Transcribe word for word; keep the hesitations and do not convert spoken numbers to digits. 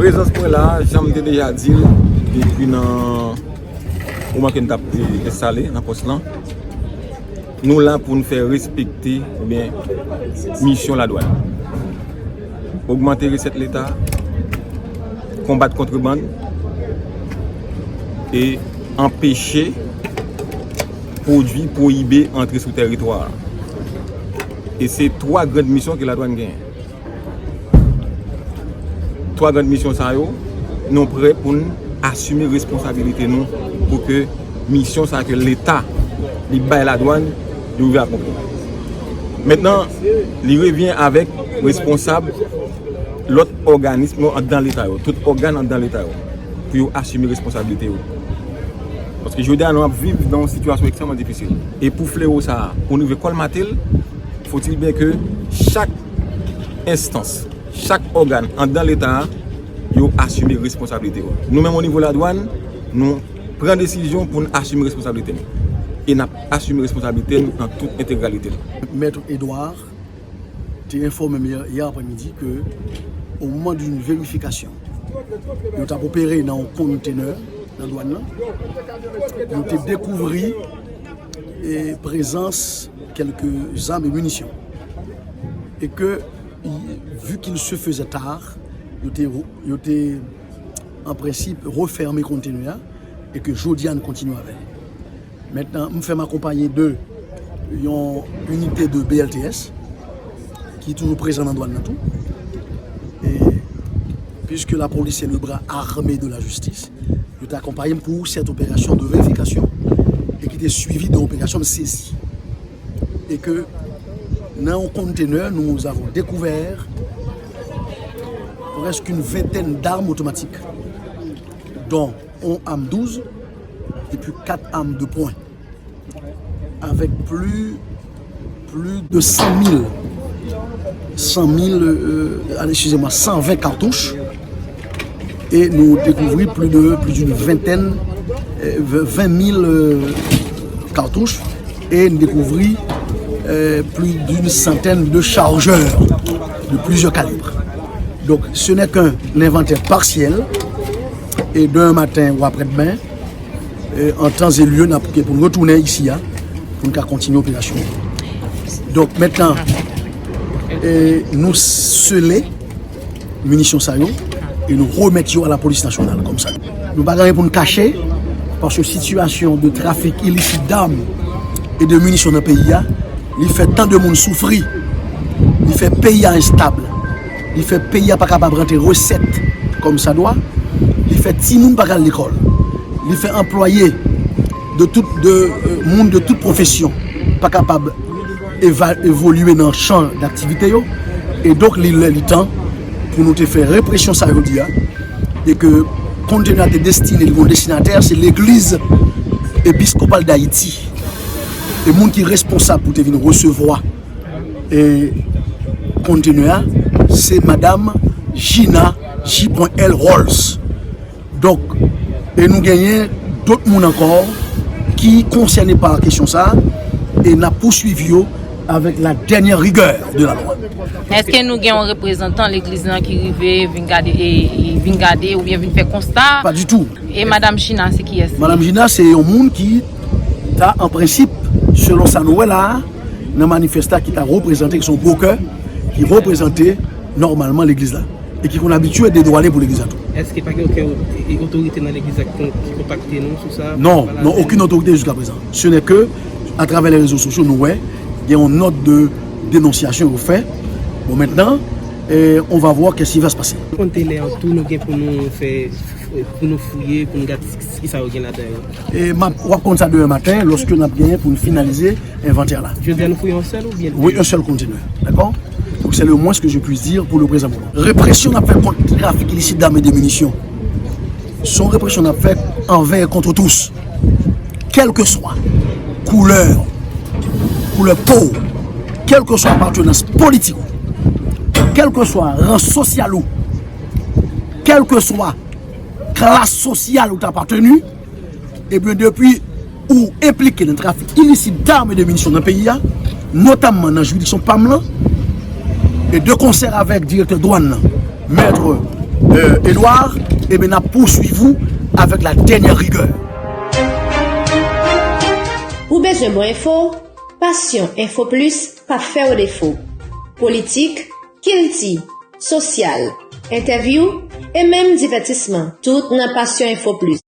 Prezans mwen la, jan m te deja di l depi nan moman ke n t ap enstale nan pòs lan, nou la pou n fè respekte oubyen misyon ladwàn. Ogmante resèt leta, konbat kontrebann e anpeche pwodui pwoyibe antre sou tèritwa a. E se twa grann misyon ke ladwàn genyen. Twa grann misyon sa yo, nou prè pou n asime responsabilite nou pou ke misyon sa ke Leta li bay ladwàn, li rive akonpli. Mentnan, li revyen avèk responsab lòt òganis anndan Leta yo, tout ògàn anndan Leta yo, pou yo asime responsabilite yo. Paske jodi a, nou ap viv nan yon sitiyasyon ekstrèmman difisil. E pou flewo sa a, pou n rive kòlmate l, faut-il bien ke chak enstans, chak ògàn anndan Leta a, yo asime responsablite yo. Nou menm, o nivo ladwàn, nou pran desizyon pou n asime responsablite nou. E n ap asime responsablite nou nan tout entegralite l. Maître Edouard te enfòme m yè, yè aprèmidi ke, au moment d'une vérification, yo t ap opere nan yon kontenè nan dwàn nan, yo te dekouvri e, prezans kèlke zam e minisyon. E ke, i- vu qu'il se faisait tard, yo te, yo te, an prensip, refèmen kontenè a, e ke jodi a, n kontinye avè l. Mentnan, m fè m akonpaye de yon inite de B L T S, ki toujou prezan nan dwàn nan tou. E, puisque la police est le bras armé de la justice, yo te akonpaye m pou cette opération de vérification e ki te suivi de opération de saisie. E ke nan yon kontenè, nous avons découvert presque une vingtaine d'armes automatiques, dont on arme douze et puis quatre armes de poing, avec plus, plus de cent mille, cent mille, euh, allez, excusez-moi, cent vingt cartouches. E nou dekouvri plus de, plus d'une vingtaine, euh, vingt mille, euh, cartouches. E nou dekouvri, euh, plus d'une centaine de chargeurs de plusieurs calibres. Donc, ce n'est qu'un inventaire partiel. E demen maten ou aprèdemen, e, an tan e lye, n ap gen pou n retounen isi a, pou n ka kontinye operasyon. Donk, mentnan, e, nou sele minisyon sa yo e nou remèt yo a la polis nasyonal kòm sa. Nou pa gen anyen pou n kache, paske sitiyasyon de trafik ilisit dam e de minisyon nan peyi a, li fè tan de moun soufri, li fè peyi a enstab, li fè peyi a pa kapab rantre resèt kòm sa dwa, li fè timoun pa ka al lekòl, li fè anplwaye de tout, de, euh, moun de tout pwofesyon pa kapab eva- evolye nan chan daktivite yo. E donk, li lè, li tan pou nou te fè represyon sa jodi a, e ke kontenè a te destine, li gon destinatè, se legliz episkopal Dayiti. E moun ki responsab pou te vin resevwa, e, kontenè a, se madam Gina J L Rolls. Donk, e nou genyen dòt moun ankò ki konsène pa kesyon sa a, e n ap pouswiv yo avèk la dènyè rigè de la lwa. Èske nou gen yon reprezantan legliz lan ki rive vin gade, e, e vin gade oubyen vin fè konsta? Pa ditou. E madam Gina, se kiyès? Madam Gina, se yon moun ki ta, an prensip, selon sa nou wè la a, nan manifès la, ki ta reprezante, ki se yon brokè, ki reprezante nòmalman legliz la. E ki konn abitye dedwale pou legliz la tou. Èske pa gen okenn o- e- otorite nan legliz la ki kon- ki kontakte nou sou sa? Non, non, okenn otorite jiska prezan. Ce n'est que, atravè les réseaux sociaux, nou wè, gen yon nòt de dénonciation yo fè. Bon, maintenant, eh, on va voir qu'est-ce qui va se passer. Kontenè an tou, nou gen pou nou fè, pou nou fouye, pou nou gade ki sa yo gen ladan yo. E m ap, w ap konn sa demen maten, lòske n ap genyen pou n finalize envantè la. Jodi a, nou fouye yon sèl oubyen de? Oui, un seul conteneur, d'accord? Donc, c'est le moins que je puisse dire pour le présent moment. Represyon n ap fè kont trafik ilisit dam e de minisyon, se yon represyon n ap fè anvè e kont tous, kèlkeswa koulè, koulè po, kèlkeswa apartenans politik ou, kèlkeswa rans sosyal ou, kèlkeswa klas sosyal ou t apateni, ebyen, depi ou enplike nan trafik ilisit dam e de minisyon nan peyi a, notamman nan jiridiksyon pa m lan, e de konsè avèk direktè dwàn nan, mèt euh, Edouard, eh bien, n ap poursuivre vous avec la dernière rigueur. Ou bezwen bon enfo? Passion Info Plus pa fè w defo. Politik, kilti, sosyal, entèvyou e menm divètisman, tout nan Passion Info Plus.